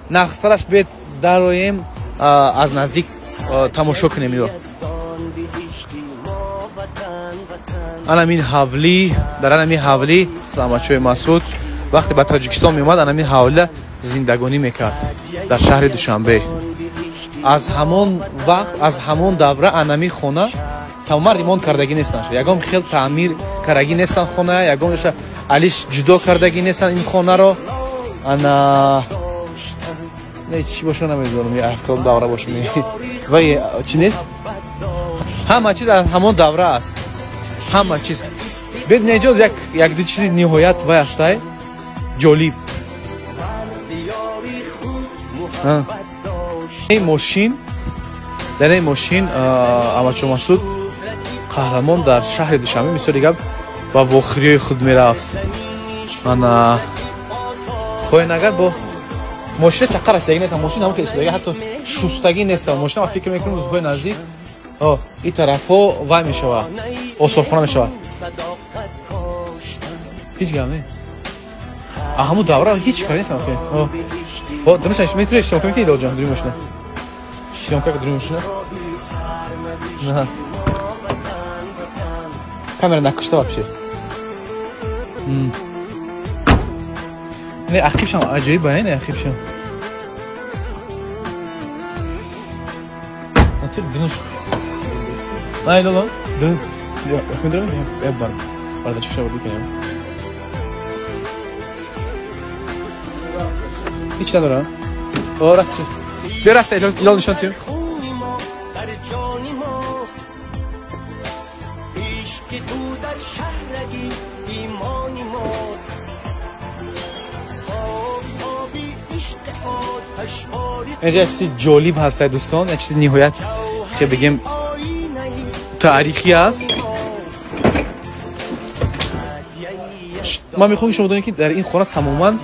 нақстараш бед дароем, аз наздик тамошо кунем иро. Анамин ҳавлӣ, дар анамин ҳавлӣ Аҳмадшоҳи Масъуд вақте ба Тоҷикистон меомад, анамин ҳавлида зиндагонӣ мекард дар шаҳри Душанбе. Аз ҳамон вақт, аз ҳамон давра анами хона тамоман ремонт кардагӣ нестанд, ягон хел таъмир кардагӣ нестанд хона, ягон алиш ҷудо кардагӣ нестанд ин хонаро. Ана не чӣ боша намедонам, аз кадом давра боша, вай чӣ нест, ҳама чиз аз ҳамон давра аст, ҳама чиз. Бед неҷоз як ду чизи ниҳоят вай астай ҷолиб. Ин мошин, дар ин мошин Аҳмадшоҳ Масъуд қаҳрамон дар шаҳри Душанбе мисоли гап ба вохириҳои худ мерафт. Ана хоҳен агар бо мошина чаққа расидагӣ нест, мошин ҳам хеле истодагӣ, ҳатто шустагӣ нест мошина. Ман фикр мекунам рӯзҳои наздик ин тарафҳо вай мешавад, осорхона мешавад. Ҳеҷ гап не, ҳамун давра ҳеҷ кор нест. Дурусташ метавонӣ съёмка мекунӣ Илоҷон дури мошина? Съёмка дури мошина? Камера накушта вообще. Не, ақибшам аҷоиб ба, не ақибшам. Дунуш. Ай лоло, ду. Медонам, я бар. Бардачок шава бикунем. Ҳеҷ надорам. О, раст. Бیا раст, Илол нишон тиём. Инҷа як чизи ҷолиб ҳаст, дӯстон, як чизи ниҳоят ки бигем таърихӣ аст. Ман мехоҳам шумо донед, ки дар ин хона тамоман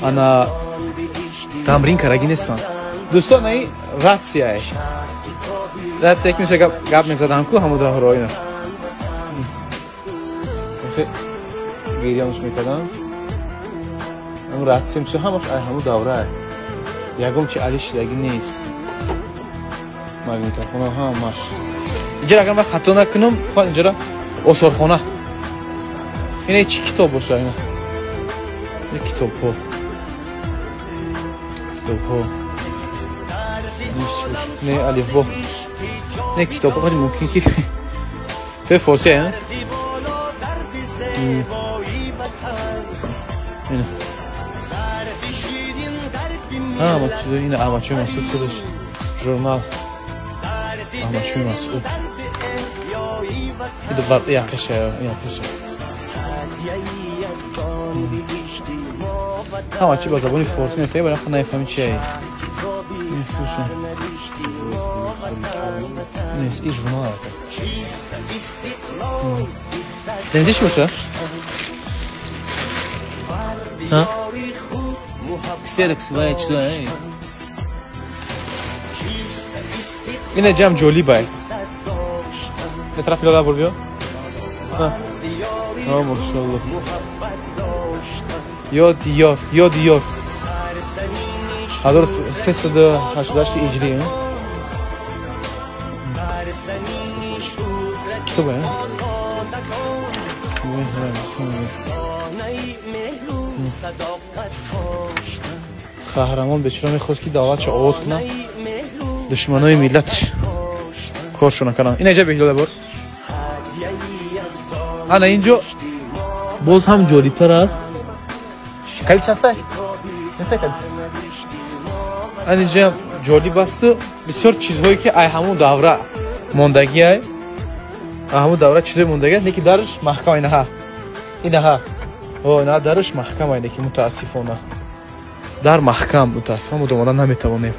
ана тамрин кардагӣ нестанд. Дӯстон, ин ратсия, ратсия ки миса гап мезадам ку ҳамон давраҳо, ина гирёнш мекардам. Ҳамон ратсия миса ҳамаш ҳамон давра, ягон чи али шидагӣ нест. Магнитофона ҳамаш инҷа, агар ман хато накунам, инҷара осорхона. Ина чӣ китоб боша? Ина китобҳо, китобҳо не алифбо, не китобҳо, мумкин ки тои форсия. Ина ҳама чизо, ина Аҳмадшоҳи Масъуд худаш журнал Аҳмадшоҳи Масъуд. Якаша, якаша. Ҳама чи ба забони форсӣ нест, барои ҳам нафаҳмӣ чи ай. Нест, ин журнал ака. Дендиш боша? Ҳа? Ксерокс вай чӣ ай? Ина ҷам ҷолиб ай. Не тараф Илола бур биё. Ҳа. Машаллоҳ. Ёд ёр, ёд ёр. 1388 ҳиҷрӣ. Китоб ай? Қаҳрамон бечора мехост, ки давлатшо обод кунад, душманои миллатш коршо накарданд. Ина ҷа беҳилола бор. Ана инҷо боз ҳам ҷолибтар аст. Калид частай? Нестай калид? Ана инҷа ҷолиб асту бисёр чизҳое ки ай ҳамун давра мондагӣ ай. Ҳамун давра чизҳои мондагӣ аст, леки дарш маҳкам инаҳа. Инаҳа. О, инаҳа дарш маҳкам ай, леки мутаассифона. Дар маҳкам, мутаассифона мо домода наметавонем.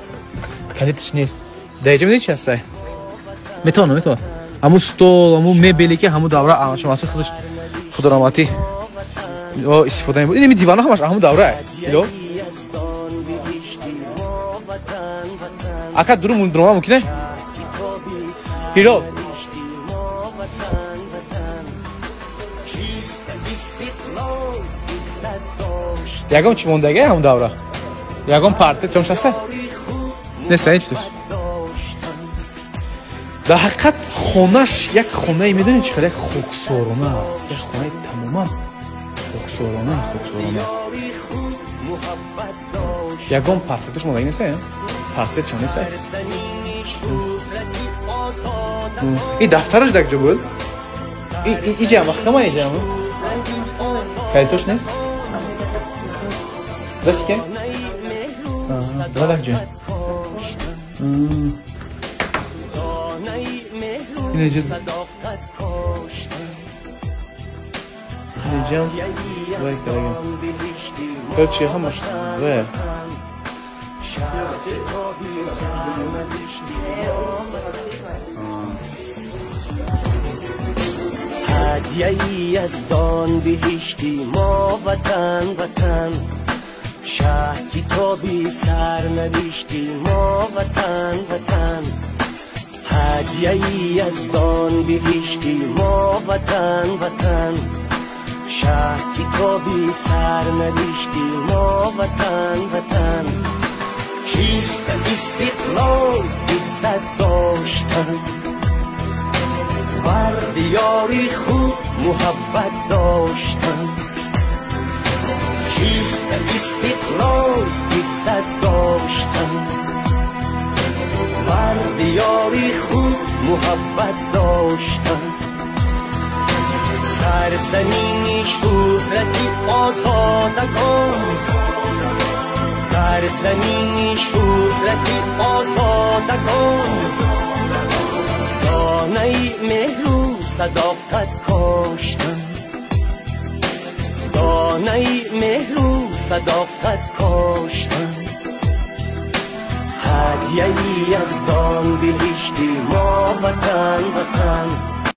Калидш нест. Дар инҷа медонӣ чи ҳастай? Метавонам, метавонам. Ҳамун стол, ҳамун мебеле ки ҳамун давра Аҳмадшоҳ Масъуд худаш худораҳматӣ истифода мебурд. Ин диванҳо ҳамаш ҳамун давра. Ило? Ака дуру дурома мумкине? Ҳилол. Ягон чӣ мондагӣ ҳамун давра? Ягон портрет чом шаста? Нест, ин чизаш. Дар ҳақиқат хонаш як хонаи, медонед чӣ хел, як хоксорона аст. Як хонаи тамоман хоксорона, хоксорона. Ягон портреташ модаги нест, портретшон нест. И дафтараш дар куҷо буд? Иҷа маҳкама, иҷа калитош нест? Дасти ке? Ва дар куҷо? Инаҷа инаҷам вай карагам. Короче, ҳамаш вай. هدیه‌ای از دان بهشتی ما وطن وطن شه کتابی سرنوشتی ما وطن وطن هدیه‌ای از دان بهشتی ما وطن وطن شه کتابی سرنوشتی ما وطن وطن چیست استقلال عزت داشتن بر دیاری خود محبت داشتن چیست استقلال عزت داشتن بر دیاری خود محبت داشتن در زمین شهرت آزادگان در زمین شهرت آزادگان دانه مهر و صداقت کاشتن دانه مهر و صداقت کاشتن هدیه‌ای از دان بهشتی ما وطن وطن.